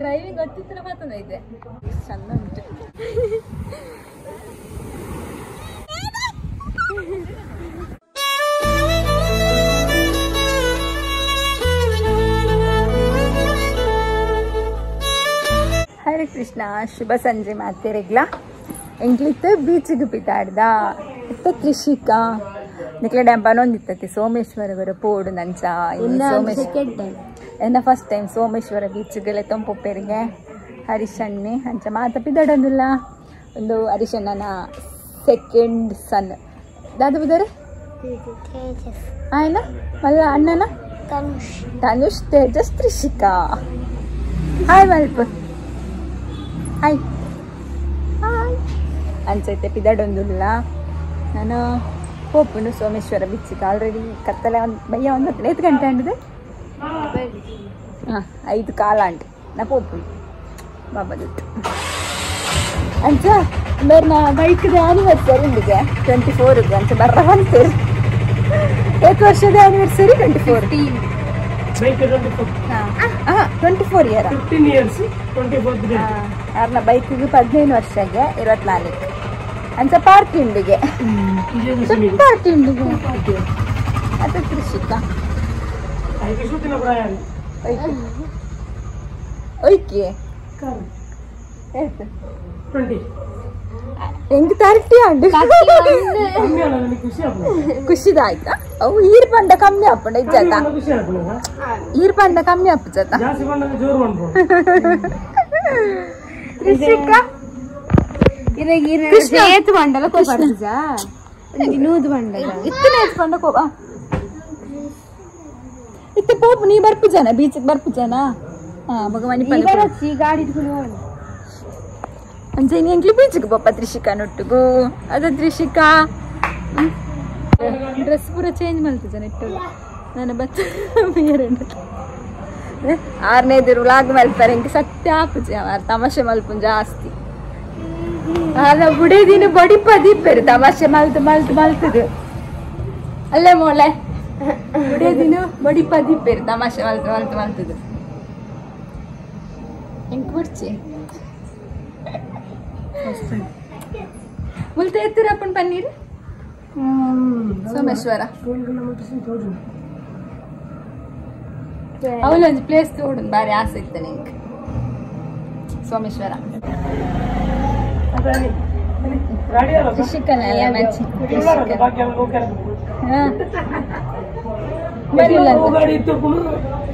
Driving ಗೊತ್ತಿತ್ತು ಮಾತಂದ ಇದೆ ಚಂದ ಉಂಟು. ಹರೇ ಕೃಷ್ಣ, ಶುಭ ಸಂಜೆ ಮಾತೆರೆಗ್ಲ. ಎಂಕ್ಲಿತ್ತು ಬೀಚಿಗೆ ಪಿತಾಡ್ದ ಇತ್ತ ತ್ರಿಷಿಕಾ ನಿಕ್ಲೆ ಡ್ಯಾಮ್ ಬನೊಂದಿತ್ತತಿ ಸೋಮೇಶ್ವರ ಪೋಡು ನಂಚ ಸೋಮೇಶ್ವರ ಎನ್ನ ಫಸ್ಟ್ ಟೈಮ್ ಸೋಮೇಶ್ವರ ಬೀಚ್ಗೆಲ್ಲ ತೊಂಪೊಪ್ಪೆರಿಗೆ ಹರಿಶಣ್ಣೆ ಅಂಚ ಮಾತ ಪಿದಾಡೊಂದಿಲ್ಲ. ಒಂದು ಹರಿಶಣ್ಣನ ಸೆಕೆಂಡ್ ಸನ್ ದಾದ ಬುದಾರೆ ಆಯ್ನ ಮಲ್ಲ ಅಣ್ಣನ ತನುಷ್ ತೇಜಸ್ ತ್ರಿಷಿಕಾ. ಹಾಯ್ ಮಲ್ಪ ಹಾಯ್ ಹಾಯ್ ಅಂಚೈತೆ ಪಿದಾಡೊಂದಿಲ್ಲ. ನಾನು ಪೋಪುಂಡು ಸೋಮೇಶ್ವರ ಬೀಚಿಗೆ ಆಲ್ರೆಡಿ ಕತ್ತಲೆ ಒಂದು ಬಯ್ಯ ಒಂದು 5 ಗಂಟೆ ಅಂಡಿದೆ. ಹಾಂ 5 ಕಾಲ ಅಂಟು ನಾ ಪೋಪುಂಡು ಬಾಬಾ ದುಡ್ಡು ಅಂಚ ಬೇರೆ ನಾ ಬೈಕ್ದ ಆನಿವರ್ಸರಿ ಉಂಡಿಗೆ 24 ಅಂಚ ಬರ್ರ ಬಂತೇರಿ. 1 ವರ್ಷದ ಆನಿವರ್ಸರಿ 24. ಹಾಂ 24 ಇಯರ್ ಯಾರನ್ನ ಬೈಕಿಗೆ 15 ವರ್ಷಗೆ 24 ಅಂಚ ಪಾರ್ಟಿ ಉಂಡಿಗೆ ಪಾರ್ಟಿ ಉಂಡಿಗೆ ಅದು ಕೃಷಿಕ ಓಕೆ ಹೆಂಗ್ 30 ಅಂಡು ಖುಷಿದ ಆಯ್ತಾ? ಅವು ಈರ್ ಪಂಡ ಕಮ್ಮಿ ಆಪುಂಡ ಇಜ್ಜಾತ ಈರ್ ಪಂಡ ಕಮ್ಮಿ ಆಪುಜಾತ. ತ್ರಿಷಿಕಾ ಇತ್ತೆ ಪೋಪು ನೀ ಬರ್ಪುಜಾನ ಬೀಚಿಗೆ ಬರ್ಪುಜಾನ? ಹಾ ಭಗವಾನಿ ಅಂಚ ಇನಿ ಎಂಕ್ಲು ಬೀಚಿಗೆ ಪೋಪ ತ್ರಿಷಿಕಾ ನೊಟ್ಟುಗು. ಅದ ತ್ರಿಷಿಕಾ ಡ್ರೆಸ್ ಪೂರ ಚೇಂಜ್ ಮಲ್ತುಜಾನ ಇಟ್ಟು ನಾನು ಬತ್ತ 6ನೇ ವ್ಲಾಗ್ ಮಲ್ಪರೆ ಎಂಕ್ ಸತ್ಯ ಆಪುಜಿ ತಮಾಷೆ ಮಲ್ಪುಂಜ ಜಾಸ್ತಿ. ಅಲ್ಲ ಬುಡೇ ದಿನ ಬಡಿಪ ದೀಪೇರು ತಮಾಷೆ ಮಲ್ತು ಮಲ್ತು ಮಲ್ತದು ಅಲ್ಲೇ ಮೋಳೆ ಬುಡೇ ದಿನ ಬಡಿಪ ದೀಪೇರು ತಮಾಷೆ ಮಲ್ತು ಮಲ್ತು ಮಲ್ತದು ಎಂಕ್ ಬುಡ್ಚಿ ಮುಲ್ತೆ ಎತ್ತಿರಪ್ಪನ್ ಪನ್ನೀರ್ ಸೋಮೇಶ್ವರ ಅವಳೊಂದು ಪ್ಲೇಸ್ ತೋಡು ಬಾರಿ ಆಸೆ ಇತ್ತು ನಿಂಗೆ ಸೋಮೇಶ್ವರ.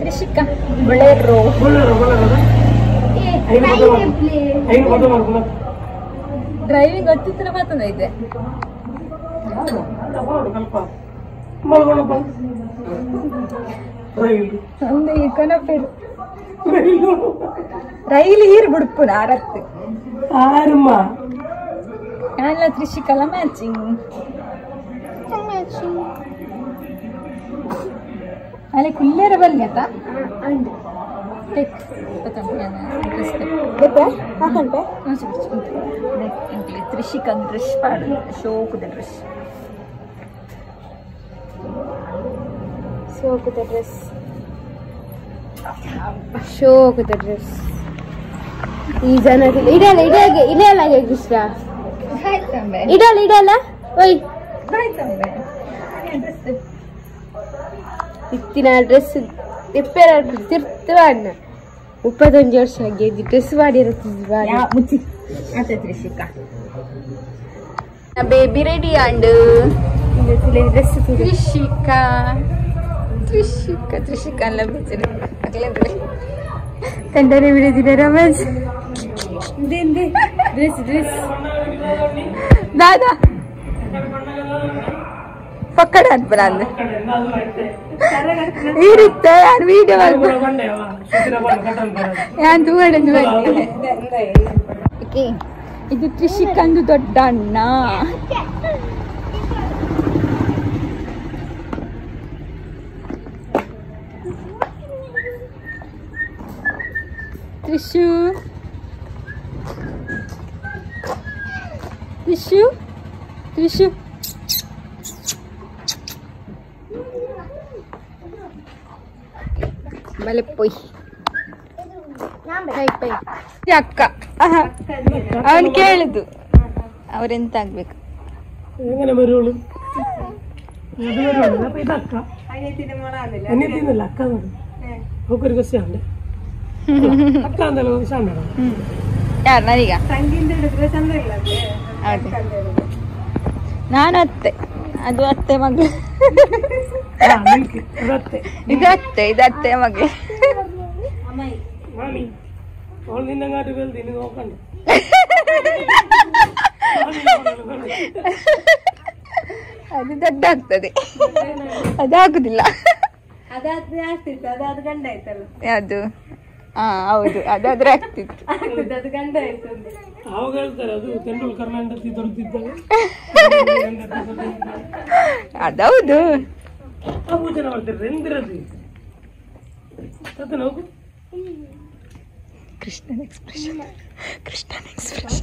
ತ್ರಿಷಿಕಾ ಬೊಲೆರೋ ಡ್ರೈವಿಂಗ್ ಗೊತ್ತಿತ್ತು ಮಾತಂದ ಇದೆ. ರೈಲು ಈರ್ ಬುಡ್ಪುನ ಅರತ್ತು ಎಲ್ಲ ತ್ರಿಷಿಕಲ ಮ್ಯಾಚಿಂಗ್ ಅಲ್ಲಿ ಕುಲ್ಲೇರ ಬಲ್ಲಿ ಆತ ತ್ರಿಷಿಕನ್ ಡ್ರೆಸ್ ಪಾಡು ಶೋಕದ ಡ್ರೆಸ್ ಶೋಕದ ಡ್ರೆಸ್ ಶೋಕದ ಡ್ರೆಸ್ ಈ ಜನ ಇಡಲ್ಲ ಇಡಲ್ಲ ಇಡಲ್ಲ ಕೃಷ್ಣ ಇಡಲ್ಲ ಇಡಲ್ಲ ಓಯ್ ಇತ್ತಿನ ಡ್ರೆಸ್ ರಿಪೇರ್ ತಿರ್ತು ಅಣ್ಣ 31 ವರ್ಷ ಆಗಿ ಡ್ರೆಸ್ ಮಾಡಿರುತ್ತೆ. Trishika baby ready and dress Trishika Trishika Trishika ಅಲ್ಲ ಕಂಡರೆ ಬಿಡಿದಿರ ರಮೇಶ್ ಡ್ರೆಸ್ ಡ್ರೆಸ್ ದಾದಾ ಪಕ್ಕಡ ಅನ್ಪನ ಅಂದ ಈ ರೀತಿ ಯಾರು ವಿಡಿಯೋ ಯಾನ್ ತೂಗಡಂದು ಓಕೆ. ಇದು ತ್ರಿಷಿಕಂದು ದೊಡ್ಡ ಅಣ್ಣ. ತ್ರಿಷು ತ್ರಿಷು ತ್ರಿಷು ಬಲೆ ಪೊಯ್. ಅಕ್ಕ ಅವನು ಕೇಳುದು ಅವರೆಂತ ಆಗ್ಬೇಕು ಯಾರು ನಾನೀಗ ನಾನು ಅತ್ತೆ ಅದು ಅತ್ತೆ ಮಗಳು ಇದು ಅತ್ತೆ ಇದು ಅತ್ತೆ ಮಗಳು ಅದು ದೊಡ್ಡ ಆಗ್ತದೆ ಅದಾಗುದಿಲ್ಲ ಅದು ಹಾ ಹೌದು ಅದಾದ್ರೆ ಆಗ್ತಿತ್ತು ಅದೌದು. ಕೃಷ್ಣನ ಎಕ್ಸ್ಪ್ರೆಷನ್ ಕೃಷ್ಣನ ಎಕ್ಸ್ಪ್ರೆಷನ್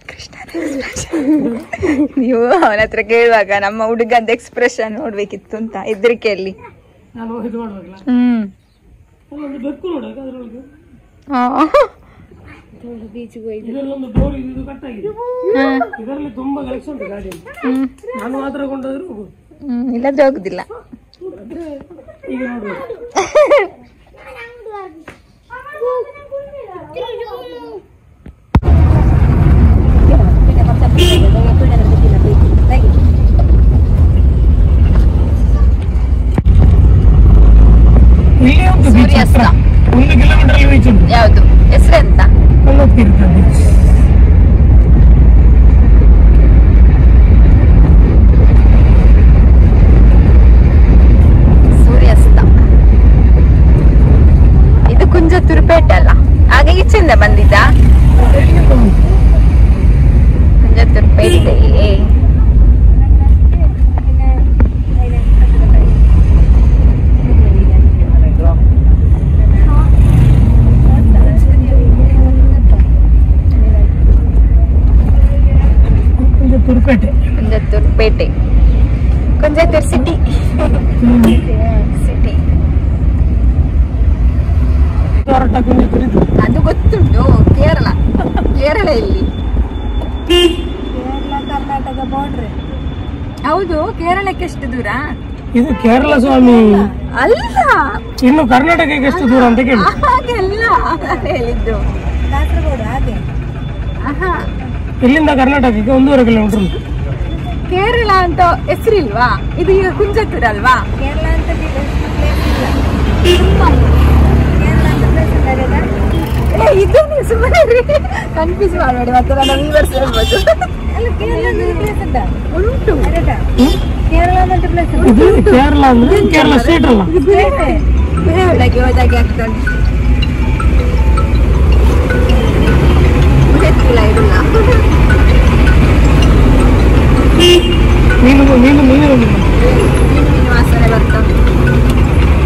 ಕೃಷ್ಣನ ಎಕ್ಸ್ಪ್ರೆಷನ್. ನೀವು ಅವನ ಹತ್ರ ಕೇಳುವಾಗ ನಮ್ಮ ಹುಡುಗಂದ ಎಕ್ಸ್ಪ್ರೆಷನ್ ನೋಡ್ಬೇಕಿತ್ತು ಅಂತ ಹೆದರಿಕೆಯಲ್ಲಿ. ಇಲ್ಲಾದ್ರೆ ಹೋಗುದಿಲ್ಲ. ಒಂದು ಕಿಲೋಮೀಟರ್ ಬೀಚ್ ಉಂಟು. ಯಾವುದು ಹೆಸರೆಂತ? ಸೂರ್ಯಾಸ್ತ. ಇದು ಕುಂಜತ್ತೂರು ಪೇಟೆ ಅಲ್ಲ, ಆಗ ಈಚೆಯಿಂದ ಬಂದಿದ್ದ ಕುಂಜತ್ತೂರು ಪೇಟೆ. ಕುಂಜತ್ತೂರು ಪೇಟೆ, ಕುಂಜತ್ತೂರು ಸಿಟಿ ಸಿಟಿ ಅದು ಗೊತ್ತುಂಟು. ಕೇರಳ ಕೇರಳ ಎಲ್ಲಿ? ಕೇರಳ ಕರ್ನಾಟಕ ಬಾರ್ಡರ್. ಹೌದು, ಕೇರಳಕ್ಕೆ ಎಷ್ಟು ದೂರ? ಇದು ಕೇರಳ ಸ್ವಾಮಿ ಅಲ್ಲ, ಇನ್ನು ಕರ್ನಾಟಕಕ್ಕೆ ಎಷ್ಟು ದೂರ ಅಂತ ಕೇಳಿ. ಹಾಗೆಲ್ಲ ಹೇಳಿದ್ದು ಕಾಸರಗೋಡು ಹಾಗೆ. ಇಲ್ಲಿಂದ ಕರ್ನಾಟಕಕ್ಕೆ 1.5 ಕಿಲೋಮೀಟರ್ ಉಂಟು. ಕೇರಳ ಅಂತ ಹೆಸರಿಲ್ವಾ? ಇದು ಈಗ ಕುಂಜತ್ತೂರು ಅಲ್ವಾ? ಕೇರಳ ಅಂತ ಪ್ಲೇಸ್ ಇಲ್ಲ. ಕೇರಳ ಅಂತ ಪ್ಲೇಸ್ ಇಲ್ಲ. ಇದೇನೆ ಸುಮ್ಮನೆ ಕನ್ಫ್ಯೂಸ್ ಮಾಡಬೇಡಿ, ಮತ್ತೆ ನನ್ನ ವೀವರ್ಸ್ ಹೇಳ್ಬೋದು. ಅಲ್ಲ, ಕೇರಳ ಅಂತ ಪ್ಲೇಸ್ ಉಂಟಾ? ಉಂಟು. ಕೇರಳ ಅಂತ ಪ್ಲೇಸ್ ಇದು ಕೇರಳ ಅಂದ್ರೆ ಕೇರಳ ಸ್ಟೇಟ್ ಅಲ್ಲ. ಒಳಗೆ ಹೋದಾಗೆ ಆಗ್ತದೆ. ಮೀನು ಮೀನು ಮೀನು ಮೀನು ವಾಸನೆ ಬರ್ತದೆ.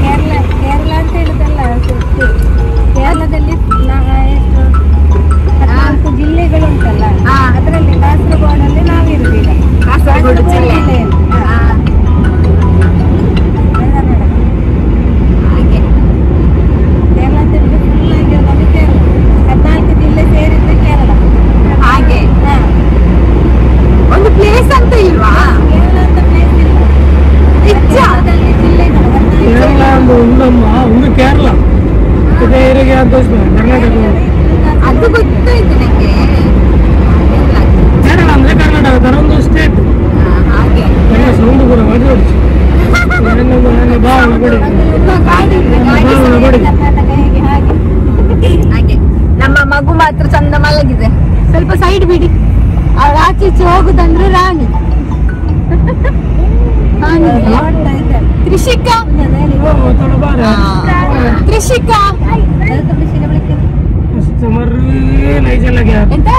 ಕೇರಳ ಕೇರಳ ಅಂತ ಹೇಳುದಲ್ಲ, ಕೇರಳದಲ್ಲಿ ಎಷ್ಟು 14 ಜಿಲ್ಲೆಗಳು ಉಂಟಲ್ಲ, ಅದರಲ್ಲಿ ಕಾಸರಗೋಡಲ್ಲಿ ನಾವಿರುದು ಈಗ. ಕಾಸರಗೋಡು ಜಿಲ್ಲೆ ಕರ್ನಾಟಕ. ಹಾಗೆ ಕೇರಳ ಅಂತ ಹೇಳಿದ್ರೆ ಫುಲ್ ಆಗಿರೋದು ಕೇರಳ. 14 ಜಿಲ್ಲೆ ಸೇರಿದ್ರೆ ಕೇರಳ. ಹಾಗೆ ಒಂದು ಪ್ಲೇಸ್ ಅಂತ ಇಲ್ವಾ? ಕೇರಳ ಅಂತ ಪ್ಲೇಸ್ ಇಲ್ಲ. ಜಿಲ್ಲೆಗಳು ಕೇರಳ ಒಂದು ಉಂಡಮ್ಮ ಒಂದು ಕೇರಳ ಕರ್ನಾಟಕ. ಅದು ಗೊತ್ತಾಯ್ತು ನಂಗೆ. ಕೇರಳ ಅಂದ್ರೆ ಕರ್ನಾಟಕ ತರ ಒಂದು ಸ್ಟೇಟ್. ಹಾಗೆ ಸೌಂಡ್ ಕೂಡ ಮಾಡಿ ಹಾಗೆ ನಮ್ಮ ಮಗು ಮಾತ್ರ ಚಂದ ಮಲಗಿದೆ. ಸ್ವಲ್ಪ ಸೈಡ್ ಬಿಡಿ, ಅವಳು ಆಚೆ ಈಚೆ ಹೋಗುದಂದ್ರೆ ರಾಣಿ. ತ್ರಿಷಿಕಾ ತ್ರಿಷಿಕಾ ಎಂತ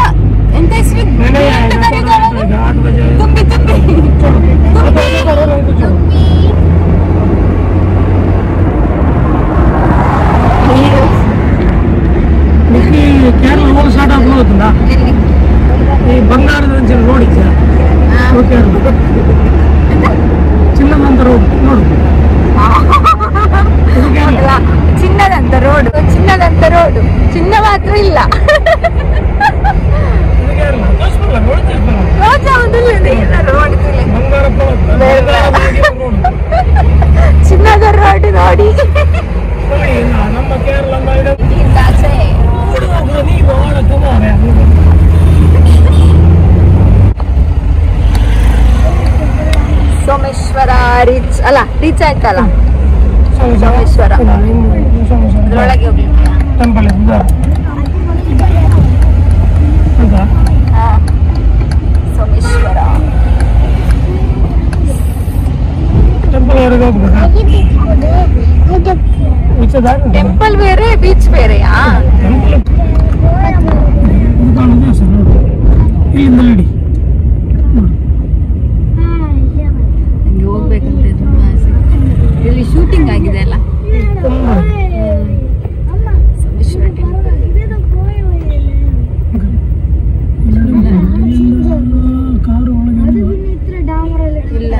ಎಂತ ಹೆಸರು? ತುಂಬಿ ತುಂಬಿ ತುಂಬಿ ತುಂಬಿ. ಕೇರಳ ಹೋಗಿ ಸ್ಟಾರ್ಟ್ ಆಗ್ಬೋದಲ್ಲ ಈ ಬಂಗಾರದ ರೋಡ್ ಇದೆಯಾ? ಕೇರಳ ಚಿನ್ನದಂತ ರೋಡ್ ನೋಡು. ಚಿನ್ನ ಚಿನ್ನದಂತ ರೋಡ್, ಚಿನ್ನದಂತ ರೋಡ್, ಚಿನ್ನ ಮಾತ್ರ ಇಲ್ಲ. ಚಿನ್ನದ ರೋಡ್ ನೋಡಿ. ಸೋಮೇಶ್ವರ ರೀಚ್ ಅಲ್ಲ, ರೀಚ್ ಆಯ್ತಲ್ಲ ಸೋಮೇಶ್ವರ. ಅದ್ರೊಳಗೆ ಹೋಗ್ಲಿಕ್ಕೆ ಟೆಂಪಲ್ ಸೋಮೇಶ್ವರ ಟೆಂಪಲ್ ಟೆಂಪಲ್ ಬೇರೆ, ಬೀಚ್ ಬೇರೆಯಾ? ನಂಗೆ ಹೋಗ್ಬೇಕಂತ ತುಂಬಾ ಆಸೆ. ಇಲ್ಲಿ ಶೂಟಿಂಗ್ ಆಗಿದೆ ಅಲ್ಲ ಸೋಮೇಶ್ವರ ಟೆಂಪಲ್. ಇಲ್ಲ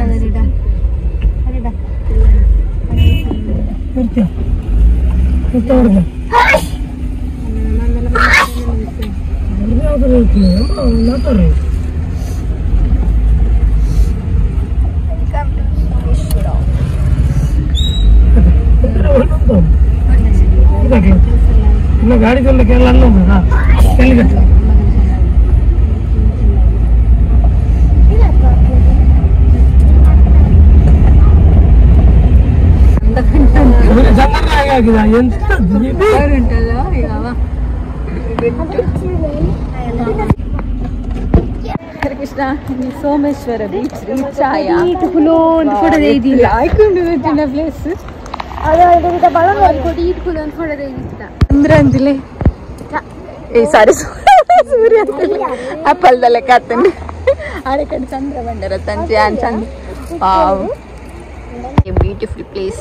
ಇನ್ನು ಗಾಡಿ ತಂದ ಕೇರಳ ಅಲ್ಲ ತೆಲಿಗಟ್ಟ. ಹರೇ ಕೃಷ್ಣ. ಸೋಮೇಶ್ವರ ಬೀಚ್ ರೀಚ್ ಆಯ. ಪ್ಲೇಸ್ ಅಂದ್ರಂದಿಲೆ ಏ ಸಾರಿ ಸೂರ್ಯ ಅಪ್ಪಲ್ದ ಲೆಕ್ಕ ಆತಂడి. ಆಡೆ ಕಡೆ ಚಂದ್ರ ಬಂಡರ ತಂಜಿ ಆನ್ ಚಂದ್ರ. Wow, beautiful place.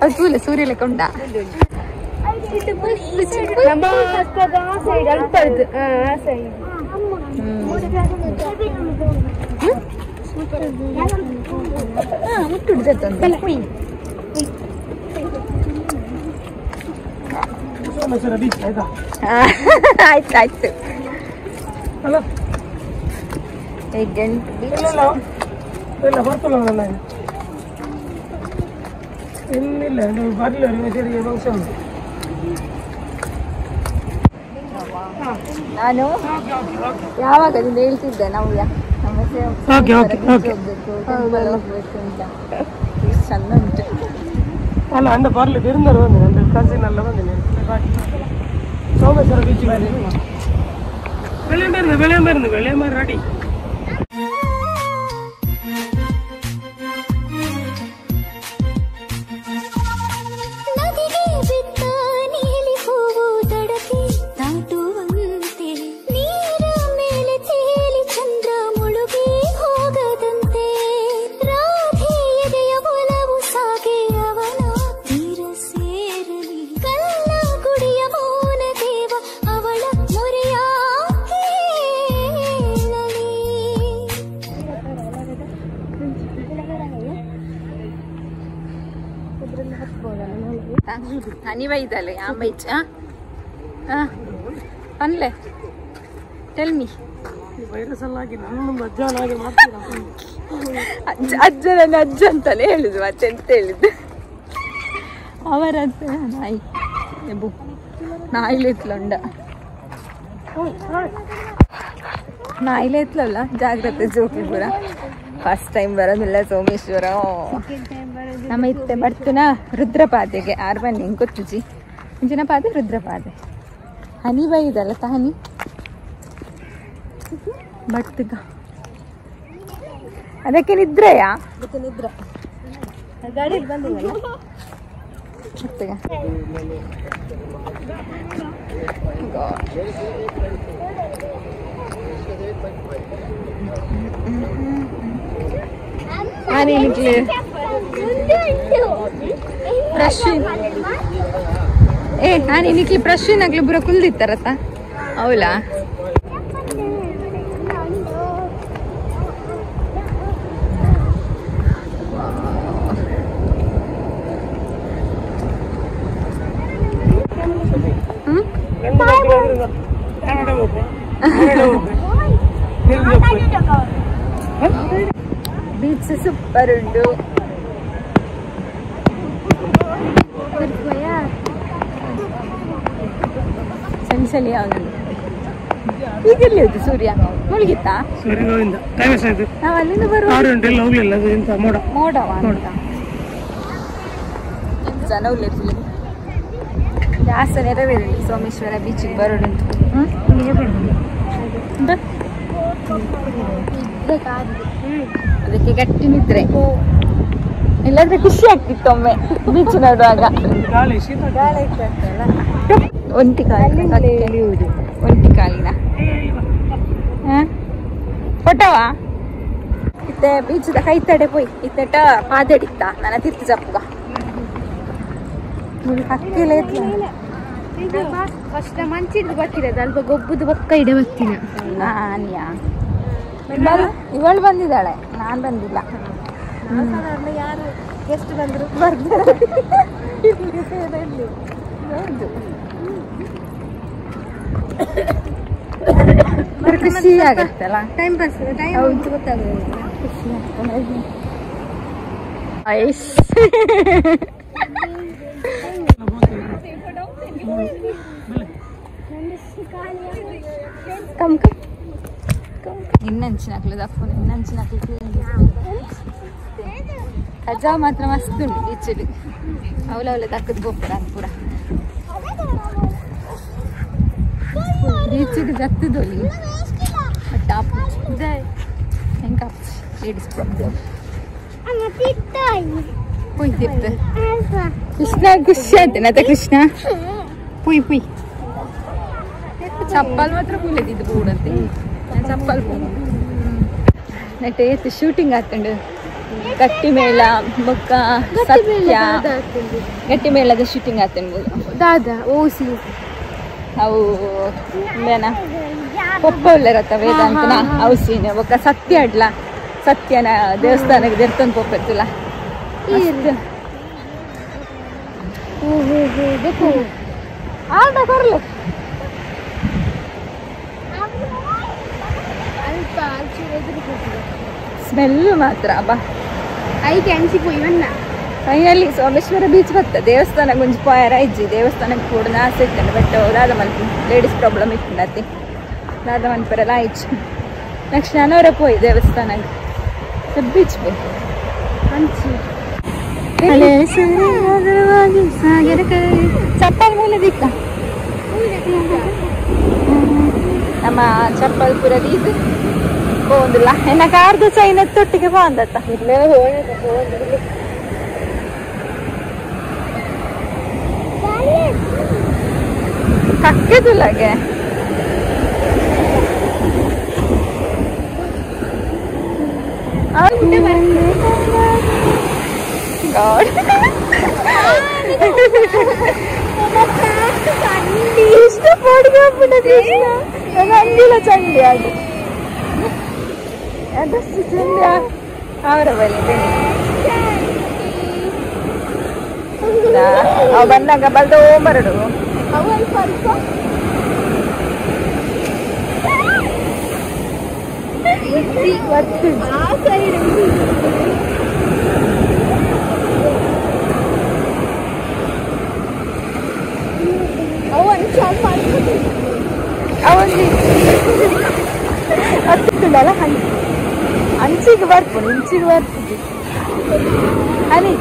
ಅದು ಸೂರ್ಯ ಲೆಕ್ಕ ಉಂಟಾ? ಆಯ್ತಾಯ್ತು. ನಾನು ಯಾವಾಗದಿಂದ ಹೇಳ್ತಿದ್ದೆ ನಾವು ಹೋಗ್ಬೇಕು ಅಂತ. ಚಂದ ಉಂಟು ಅಲ್ಲ. ಅಂಡ ಬರ್ಲಿ ಬಿರುಂದರು ಬಂದಿನಿ, ನನ್ನ ಕಸಿನ್ ಎಲ್ಲ ಬಂದಿನಿ. ಸೋಮೇಶ್ವರ ಬೀಚ್ ಬೆಳೆಯಂಬಾರ್ದು, ಬೆಳೆಯಂಬಾರ್ದು, ಬೆಳೆಯಂಬಾರ ರೆಡಿ. ಹನಿ ಬೈದಲ್ಲ ಆ ಬೈಚ ಅನ್ಲೆ ಟೆಲ್ ಮೀ. ಅಜ್ಜ ಅಜ್ಜ ನನ್ನ ಅಜ್ಜ ಅಂತಾನೆ ಹೇಳುದು, ಮತ್ತೆ ಎಂತ ಹೇಳಿದ್ದು ಅವರಂತ. ನಾಯಿ ಎಬು ನಾಯಿಲೆತ್ಲುಂಡ, ನಾಯಿಲೆತ್ಲಲ್ಲ. ಜಾಗ್ರತೆ ಜೋಕಿ ಪೂರ. ಫಸ್ಟ್ ಟೈಮ್ ಬರೋದಿಲ್ಲ ಸೋಮೇಶ್ವರ. ನಮ್ಮ ಇತ್ತೆ ಬರ್ತುನ ರುದ್ರಪಾದೆಗೆ ಆರು ಬನ್ನಿ ಗೊತ್ತುಜಿ ಇಂಚಿನ ಪಾದೆ ರುದ್ರಪಾದೆ. ಹನಿ ಬೈದಲ್ಲ ತ ಹನಿ ಬರ್ತುಗ. ಅದಕ್ಕೆ ನಿದ್ರೆಯಾ? ನಿದ್ರೆ ಗಾಡಿಯಲ್ಲಿ ಬಂದಿಲ್ಲ. ಬರ್ತುಗ. ಏ ನಾನು ಇನ್ನಿಕ್ಲಿ ಪ್ರಶ್ನಾಗ್ಲಿ ಬುರ ಕುಲ್ದಿತ್ತಾರತ್ತ ಹೌಲಾ? Super ಉಂಡು. ಚಳಿ ಚಳಿ ಅವನು. ಈಗ ಎಲ್ಲಿ ಹೋಯ್ತು ಸೂರ್ಯ? ಮುಳುಗಿತ್ತಾ? ನಾವು ಅಲ್ಲಿಂದ ಬರುವ ಮೋಡವಾ ಅಂತ ಜನ ಉಲ್ಲೇಖ ಜಾಸ್ತಿ ನೆರವೇರಲಿ ಸೋಮೇಶ್ವರ ಬೀಚಿಗೆ ಬರೋಣಂತ. ಅದಕ್ಕೆ ಗಟ್ಟಿ ನಿದ್ರೆ, ಇಲ್ಲಾಂದ್ರೆ ಖುಷಿ ಆಗ್ತಿತ್ತು ಒಮ್ಮೆ ಬೀಚ್ ನೋಡುವಾಗ. ಒಂಟಿ ಕಾಲಿನ, ಒಂಟಿ ಕಾಲಿನ ಫೋಟೋವಾ ಇತ್ತೆ ಬೀಚದ ಕೈ ತಡೆ ಪೋಯ್ ಇತ್ತೆಟ ಪಾದಡಿತ್ತ ನನ್ನ ತಿರ್ತು ಜಪ್ಪುಗ ಹಕ್ಕಿಲ್ಲ. ಫಸ್ಟ್ ಮಂಚಿಡ್ದು ಬರ್ತಿರೋದು ಅಲ್ಪ ಗೊಬ್ಬದ ಬಕ್ಕ ಇಡ ಬರ್ತೀನ. ಇವಳು ಬಂದಿದ್ದಾಳೆ, ನಾನ್ ಬಂದಿಲ್ಲ. ಯಾರು ಗೆಸ್ಟ್ ಬಂದ್ರು ಬರ್ತಾರೆ. ಖುಷಿ ಆಗತ್ತಲ್ಲ, time pass, time ಗೊತ್ತಾಗಲ್ಲ, ಖುಷಿ ಆಗ್ತದೆ. ಐಸ್ come come ಇನ್ನಂಚಿನ ದಪ್ಪು ಇನ್ನಂಚಿನ ಕಜಾ ಮಾತ್ರ ಮಸ್ತ್ ಉಂಟು ಬೀಚಲ್ಲಿ. ಅವಲವಲೆ ತಕ್ಕದ ಗೋಪುರ ಪೂರ ಬೀಚಿಗೆ ಜತ್ತದೊಲಿ. ಬಟ್ ಹೆಂಗೆ ಲೇಡೀಸ್ ಪ್ರಾಬ್ಲಮ್ ಪೋಯ್ತಿತ್ತು. ಕೃಷ್ಣ ಖುಷಿ ಆಯ್ತೇನತ ಕೃಷ್ಣ? ಪುಯ್ ಪುಯ್ ಚಪ್ಪಲ್ ಮಾತ್ರ ಕೂಲದಿದ್ದು ಕೂಡಂತೆ. ನಾನು ಚಪ್ಪಲ್ ನೆಟ್ ಏತ್ ಶೂಟಿಂಗ್ ಆಗ್ತುಂಡು. ಗಟ್ಟಿ ಮೇಳ ಬೊಕ್ಕ ಸತ್ಯ ಗಟ್ಟಿ ಮೇಳದ ಶೂಟಿಂಗ್ ಆಗ್ತುಂಡು. ದಾದಾ ಓಸಿ ಅವು ಇಂದೇನ ಪೊಪ್ಪ ಉಲ್ಲೆರತ್ತ ವೇದಾಂತನ ಅವು ಸೀನ್ ಬೊಕ್ಕ ಸತ್ಯ ಅಡ್ಲ ಸತ್ಯನ ದೇವಸ್ಥಾನಕ್ಕೆ ದೇರ್ತನ ಪೊಪ್ಪೆತ್ತುಲ. ಆಂಡ ಕೊರ್ಲೆ ಸ್ಮೆಲ್ ಮಾತ್ರ ಅಬ್ಬಾ. ಐಕೆ ಅನ್ಸಿಪೋ ಇವನ್ನ. ಫೈನಲಿ ಸೋಮೇಶ್ವರ ಬೀಚ್ ಬತ್ತ. ದೇವಸ್ಥಾನ ಗುಂಜಿ ಪೋಯರ ಇಜ್ಜಿ ದೇವಸ್ಥಾನಕ್ಕೆ ಕೂಡ ಆಸೆ ಇತ್ತಂಡೆ, ಬಟ್ ದಾದ ಮಲ್ಪು ಲೇಡೀಸ್ ಪ್ರಾಬ್ಲಮ್ ಇತ್ತು ದಾದ ಮನ್ಪರೆಲ್ಲ ಆಯ್ತು. ನೆಕ್ಸ್ಟ್ ನಾನವರ ಪೋಯ್ ದೇವಸ್ಥಾನಕ್ಕೆ ಬೀಚ್ ಪೋಯ್ ಅಂಚಿ ಚಪ್ಪಲ್ ಮೇಲೆ ದಿಕ್ಕ ನಮ್ಮ ಚಪ್ಪಲ್ ಪುರ ಇದು ಪೋಂದಿಲ್ಲ. ಎನ್ನ ಕಾರ್ದು ಚೈನ ತೊಟ್ಟಿಗೆ ಪೋಂದತ್ತ. ಕಕ್ಕೆದುಲಾಗೆ ಇಷ್ಟ ಪೋಡಿಗೆ ಅಂದಿಲ್ಲ ಚಂಡಿ ಅದು ಅದಷ್ಟು ಚಂದ ಅವರ ಬಳಿ ಅವ ಬಂದಾಗ ಬಲ್ದೋ ಬರಡು. ಅತ್ತುಂಡಲ್ಲ ಅಂಚಿಗೆ ಬರ್ಪುಂಡು, ಇಂಚಿಗೆ ಬರ್ಪುಂಡು. ಅನಿ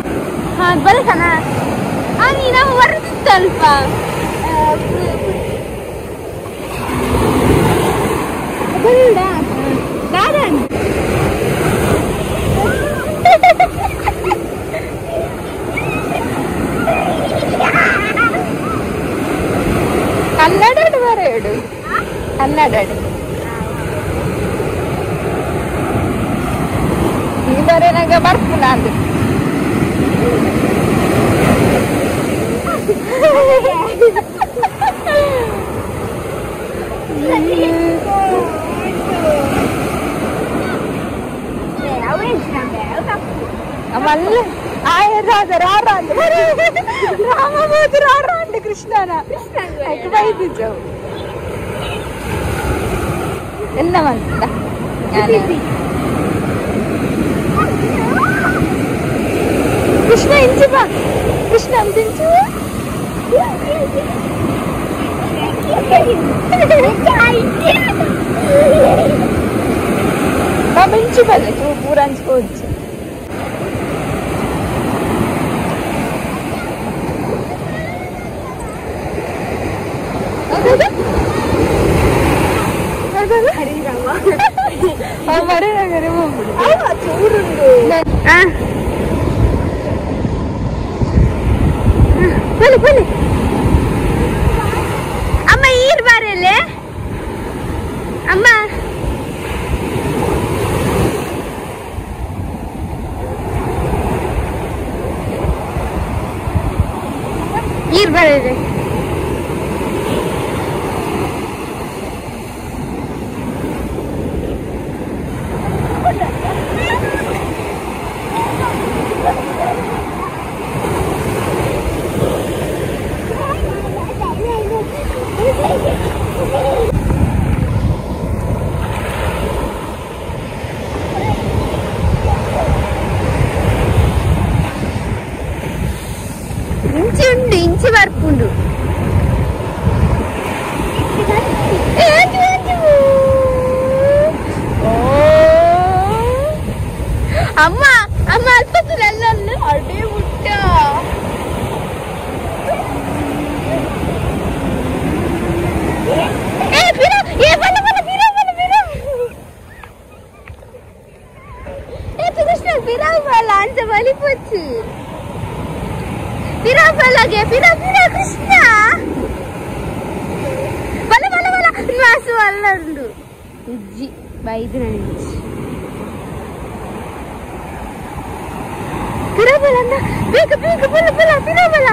ಹಾ ಬರಕನ ಅನಿ ನಾವು ಬರುತ್ತಿತ್ತಲ್ಪ. ಬರುಡ ದಾದಾ ಕನ್ನಡ ಬರೇಡು, ಕನ್ನಡ ಈ ಬರೇನಾಗ ಬರ್ಪುನ ಅಂದು. ಮಲ್ಲ ಆಯ ರಾಜ ರಾರ ರಾಮ ಬೋದು ರಾರ ಅಂಡ ಕೃಷ್ಣನ ಬೈದಿದ್ದವು ಎಲ್ಲ ಮಾಡ್ತಿದ್ದ. Krishna ಇಂಚು ಬಾ, ಕೃಷ್ಣ ಇಂಚು. ಬಾಬಾ ಇಂಚು ಬಲ್ಲ, ಪೂರ ಹಂಚ್ಕೋవచ్చు. ಬನ್ನಿ ಬನ್ನಿ ಅಮ್ಮ, ಈರ್ ಬಾರಲ್ಲೇ ಅಮ್ಮ. ಈರ್ ಬಾರಲ್ಲೇ. ಇಂಚಿ ಉಂಡು, ಇಂಚಿ ಬರ್ಪುಂಡು. ಅಮ್ಮ ಅಮ್ಮ ಅಲ್ಪ ಅಲ್ಲ ಅಡೇ ಮುಟ್ಟ. ಕೃಷ್ಣ ಬಲ ಬಲ ಬಲ ವಾಸು ಅಲ್ಲ ಉಂಡು ಉಜ್ಜಿ ಬೈದು ನನಗೆ ಪಿರಬಲ ಅಂದ. ಬೇಗ ಬೇಗ ಬಲ ಬಲ ಪಿರಬಲ.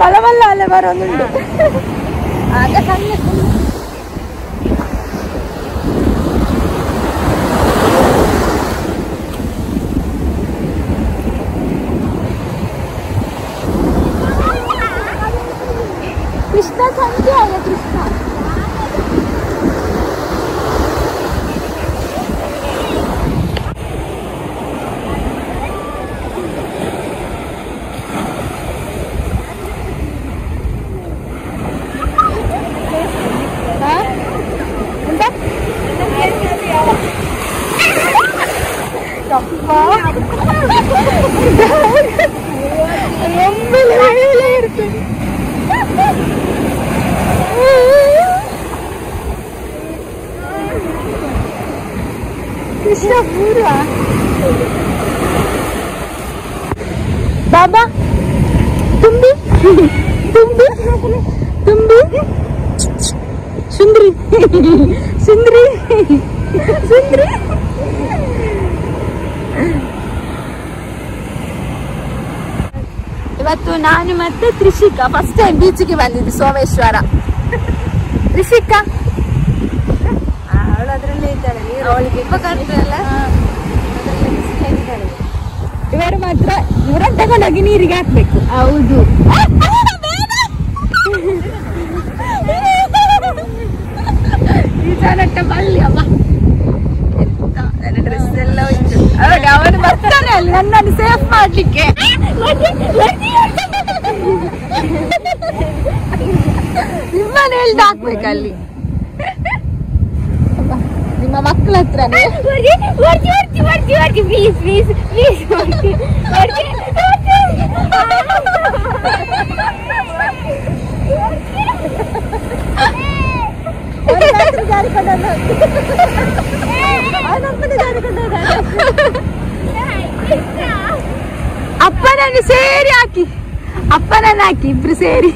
ಮಲಮಲ್ಲ ಅಲ್ಲೇ ಬರೋದುಂಟು. ಆಗ ಸಣ್ಣ ಕೃಷ್ಣ ಸಂಖ್ಯೆ ಆಗ ಕೃಷ್ಣ. ಕೃಷ್ಣ ಪೂರ್ವ ಬಾಬಾ ತುಂಬಿ ತುಂಬಿ ತುಂಬಿ ಸುಂದ್ರಿ ಸುಂದ್ರಿ ಸುಂದ್ರಿ. ಇವತ್ತು ನಾನು ಮತ್ತೆ ತ್ರಿಷಿಕಾ ಫಸ್ಟ್ ಟೈಮ್ ಬೀಚಿಗೆ ಬಂದಿದ್ದು ಸೋಮೇಶ್ವರ. ತ್ರಿಷಿಕಾ ಅವಳು ಅದರಲ್ಲೇ ಇದ್ದಾಳೆ, ಅವಳಿಗೆ ಇವರು ಮಾತ್ರ ಇವರನ್ನು ತಗೊಂಡೋಗಿ ನೀರಿಗೆ ಹಾಕ್ಬೇಕು. ಹೌದು, ಈ ಜನಟ್ಟ ಬಲ್ಲಿ ಅಮ್ಮ ನನ್ನ ಡ್ರೆಸ್ ಎಲ್ಲ ಹೋಯ್ತು. ಅವನು ಬರ್ತಾನೆ ಅಲ್ಲಿ ನನ್ನನ್ನು ಸೇಫ್ ಮಾಡ್ಲಿಕ್ಕೆ. ನಿಮ್ಮನ್ನು ಹೇಳ್ದು ಹಾಕ್ಬೇಕಲ್ಲಿ. ನಿಮ್ಮ ಮಕ್ಕಳ ಹತ್ರನೇ ಪ್ಲೀಸ್ ಪ್ಲೀಸ್ ಪ್ಲೀಸ್. ಅಪ್ಪನನ್ನು ಸೇರಿ ಹಾಕಿ, ಅಪ್ಪನನ್ನು ಹಾಕಿ, ಇಬ್ರು ಸೇರಿ.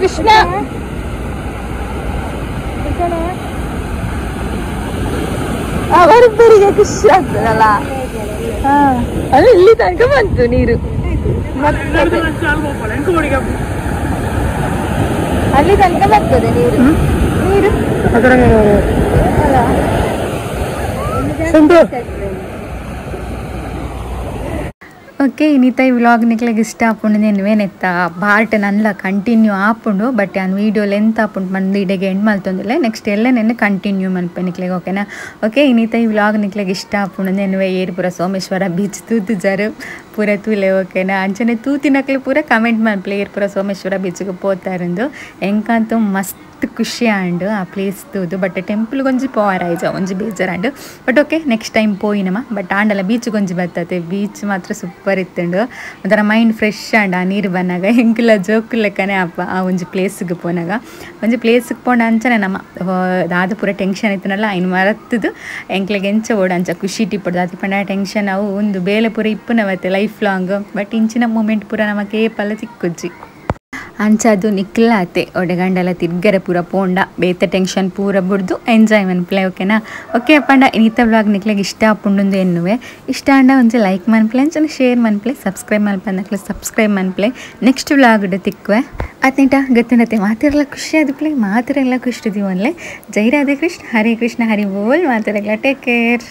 ಕೃಷ್ಣ ಅವರಿಬ್ಬರಿಗೆ ಖುಷಿ ಆಗ್ತದಲ್ಲ. ಅದು ಇಲ್ಲಿ ತನಕ ಬಂತು ನೀರು, ಅಲ್ಲಿ ತನಕ ಬರ್ತದೆ ನೀರು. ನೀರು ಓಕೆ. ಇನ್ನಿತ ಈ ವ್ಲಾಗ್ ನಿಕ್ಲೆಗ್ ಇಷ್ಟ ಆಪುಂಡು ನೆನ್ವೇನೆತ್ತ ಪಾರ್ಟ್ ನನ್ಲ ಕಂಟಿನ್ಯೂ ಆಪುಂಡು. ಬಟ್ ಯಾನ್ ವೀಡಿಯೋ ಲೆಂತ್ ಆಪುಂಡು ಬಂದು ಇಡೆಗೆ ಎಂಡ್ ಮಲ್ತೊಂದಿಲ್ಲ. ನೆಕ್ಸ್ಟ್ ಎಲ್ಲ ನೆನ್ನೆ ಕಂಟಿನ್ಯೂ ಮನ್ಪೆ ನಿಕ್ಲೆಗ್ ಓಕೆನಾ. ಓಕೆ ಇನ್ನಿತ ಈ ವ್ಲಾಗ್ ನಿಕ್ಲೆಗ್ ಇಷ್ಟ ಆಪುಂಡು ನೆನ್ವೆ ಏರ್ ಪೂರ ಸೋಮೇಶ್ವರ ಬೀಚ್ ತೂತುಜಾರು ಪೂರ ತೂಲೆ ಓಕೆನಾ. ಅಂಚನೆ ತೂತಿನಕ್ಲೆ ಪೂರ ಕಮೆಂಟ್ ಮನ್ಪಲೆ ಏರ್ ಪೂರ ಸೋಮೇಶ್ವರ ಬೀಚ್ಗೆ ಪೋತಾರಂದು. ಎಂಕಂತೂ ಮಸ್ತ್ ಖುಷಿ ಆಂಡು ಆ ಪ್ಲೇಸ್ ತೂದು. ಬಟ್ ಟೆಂಪಲ್ ಗೊಂಜಿ ಪೋವಾರಾಯ್ಜ ಒಂಜಿ ಬೇಜಾರಾಂಡು. ಬಟ್ ಓಕೆ ನೆಕ್ಸ್ಟ್ ಟೈಮ್ ಪೋಯಿನಮ. ಬಟ್ ಆಂಡಲ ಬೀಚ್ ಗೊಂಜಿ ಬರ್ತತೆ, ಬೀಚ್ ಮಾತ್ರ ಸೂಪರ್ ಇತ್ತುಂಡು. ಒಂಥರ ಮೈಂಡ್ ಫ್ರೆಶ್ ಆಂಡ್ ಆ ನೀರು ಬಂದಾಗ ಎಂಕುಲ ಜೋಕು ಲೆಕ್ಕನೆ ಅಪ್ಪ ಆ ಒಂಜಿ ಪ್ಲೇಸ್ಗೆ ಪೋನಾಗ. ಒಂಜಿ ಪ್ಲೇಸ್ಗೆ ಪೋಂಡ ಅಂಚನೆ ನಮ್ಮ ದಾದ ಪೂರ ಟೆನ್ಷನ್ ಇತ್ತನಲ್ಲ ಐನು ಮರತ್ತದು ಎಂಕ್ಲೆಗೆ ಎಂಚ ಓಡ ಅಂಚ ಖುಷಿ ಟಿಪ್ಪಡು ದಾತಿ ಪಂಡ ಟೆನ್ಷನ್ ಅವು ಒಂದು ಬೇಲೆ ಪೂರ ಇಪ್ಪುನವತ್ತೆ ಲೈಫ್ ಲಾಂಗ್. ಬಟ್ ಇಂಚಿನ ಮೂಮೆಂಟ್ ಪೂರ ನಮಗೆ ಪಲ್ಲ ತಿಕ್ಕುಜ್ಜಿ. ಅಂಚ ಅದು ನಿಕ್ಲಾತೆ ಒಡೆಗಂಡಲ ತಿರ್ಗರೆ ಪೂರ ಪೋಂಡ ಬೇತ ಟೆನ್ಷನ್ ಪೂರ ಬುಡ್ದು ಎಂಜಾಯ್ ಮನ್ಪ್ಲೆ ಓಕೆನಾ. ಓಕೆ ಅಪ್ಪಂಡ ಇನ್ನಿತ ವ್ಲಾಗ್ ನಿಕ್ಲೆಗ್ ಇಷ್ಟ ಆಪುಂಡು ಎನ್ನುವೆ. ಇಷ್ಟ ಆಂಡ ಒಂಜಿ ಲೈಕ್ ಮನ್ಪ್ಲೆ, ಅಂಚನೆ ಶೇರ್ ಮನ್ಪ್ಲೆ, ಸಬ್ಸ್ಕ್ರೈಬ್ ಮನ್ಪಂದಕ್ಲೆ ಸಬ್ಸ್ಕ್ರೈಬ್ ಮನ್ಪ್ಲೆ. ನೆಕ್ಸ್ಟ್ ವ್ಲಾಗ್ ತಿಕ್ವೆ ಅತ್ನಿಟ ಗೊತ್ತಿನತೆ ಮಾತಿರಲ್ಲ ಖುಷಿ ಆದಪ್ಲೆ ಮಾತಿರೆಲ್ಲ ಖುಷಿ ದಿವನ್ಲೆ. ಜೈ ರಾಧೆ ಕೃಷ್ಣ, ಹರೇ ಕೃಷ್ಣ, ಹರಿ ಬೋಲ್. ಮಾತಿರಲ್ಲ ಟೇಕ್ ಕೇರ್.